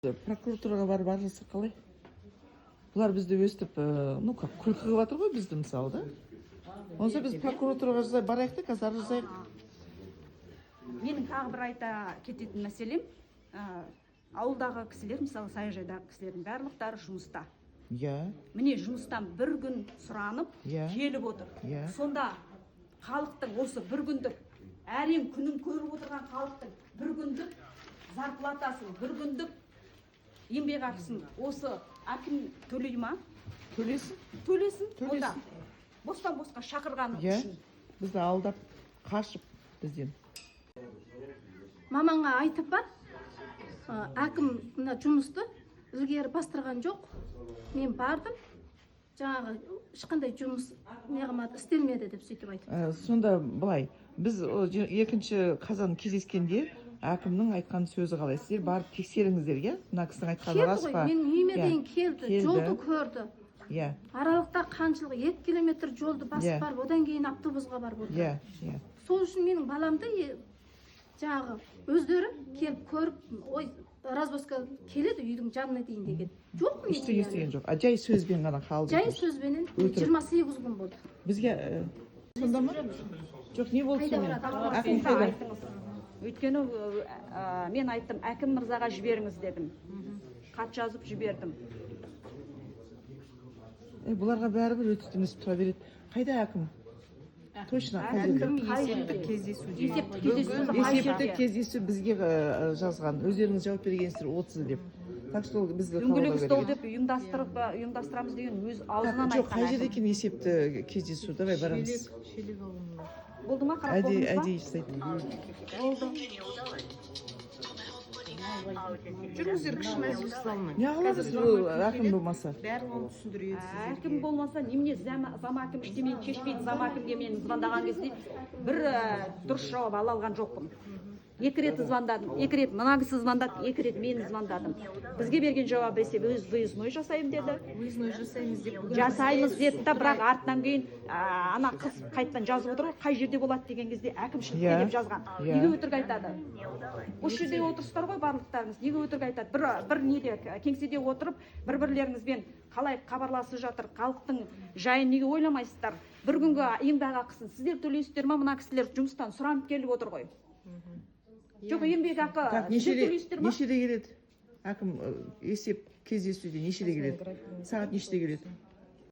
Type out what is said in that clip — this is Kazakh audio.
Прокуратураға барып арыз жазсақ қалай? Бұлар бізді өстіп, ну как, күлкі қылып жатыр ғой бізді, мысалы, да. Онса біз прокуратураға жазай барайық та, қазір арыз жазайық. Менің тағы бір айта кететін мәселем, ауылдағы кісілер, мысалы, саяжайдағы кісілердің барлықтары жұмыста. Міне, жұмыстан бір күн сұранып келіп отыр. Сонда халықтың осы бір күндік әрең күнін көріп отырған халықтың бір күндік зарплатасын, бір күндік еңбекақысын осы әкім төлей ма? Төлесін. Төлесін. Төлесін. Онда бостан босқа шақырғаны үшін. Бізді алдап қашып бізден. Маманға айтып бар, әкім мына жұмысты ілгері бастырған жоқ. Мен бардым, жаңағы ешқандай жұмыс неғылмады, істелмеді деп сөйтіп айтып. Сонда былай, біз о 2 қазан кездескенде әкімнің айтқан сөзі қалай? Сіздер барып тексеріңіздер, иә, мына кісінің айтқаны Келді рас ғой па? Менің үйіме дейін келді, келді. Жолды көрді. Аралықта қаншалық 2 километр жолды басып барып, одан кейін автобусқа барып отырды. иә иә Сол үшін менің баламды жаңағы өздері келіп көріп, ой, развозка келеді үйдің жанына дейін деген жоқ мен. Ештеңе істеген жоқ, а жай сөзбен ғана қалды. Жай сөзбенен. Өтірік. 28 күн болды. Бізге сонда ма, жоқ, не болды Қайда сонымен? барады? Әкім қайда? Айтыңыз, өйткені мен айттым, әкім мырзаға жіберіңіз дедім, хат жазып жібердім. Е, бұларға бәрібір, өтірік тұра береді. Қайда әкім точно, қай жерде? Әкім Қай есептік жерде? кездесуде. Есептік кездесу қай Есептік жерде? кездесу бізге жазған, өздеріңіз жауап бергенсіздер 30-ы деп, так что бізді Дөңгелек қабылдау стол керек. деп ұйымдастырып, ұйымдастырамыз деген өз аузынан Так, жоқ, айтқан қай жерде әкім. екен есепті кездесу? Давай барамыз. Шелек, Шелек ауылында. Болды ма, қарап Әдейі болдыңыз ба? әдейі жасайды. Болды. Жүріңіздер кіші мәжіліс залына. Не қыламыз бұл әкім болмаса? Барлығын түсіндіреді сіздерге. Әкім болмаса немене, зам әкім ештемені шешпейді. Зам әкімге мен звондаған кезде бір дұрыс жауап ала алған жоқпын. Екі рет звондадым, екі рет мына кісі звондады, екі рет мен звондадым. Бізге берген жауап есеп өз выездной жасаймын деді. Выездной жасаймыз деп бүгін. Жасаймыз деді да, бірақ артынан кейін ана қыз қайтадан жазып отыр ғой, қай жерде болады деген кезде әкімшілікте деп жазған. Неге өтірік айтады? Осы жерде отырсыздар ғой барлықтарыңыз, неге өтірік айтады? Бір неде, кеңседе отырып, бір бірлеріңізбен қалай хабарласып жатыр, халықтың жайын неге ойламайсыздар? Бір күнгі еңбек ақысын сіздер төлейсіздер ма? Мына кісілер жұмыстан сұранып келіп отыр ғой. Жоқ, еңбек ақы Так, сіздер нешеде төлейсіздер ма? Нешеде келеді әкім? Есеп кездесуде нешеде келеді, сағат нешеде келеді?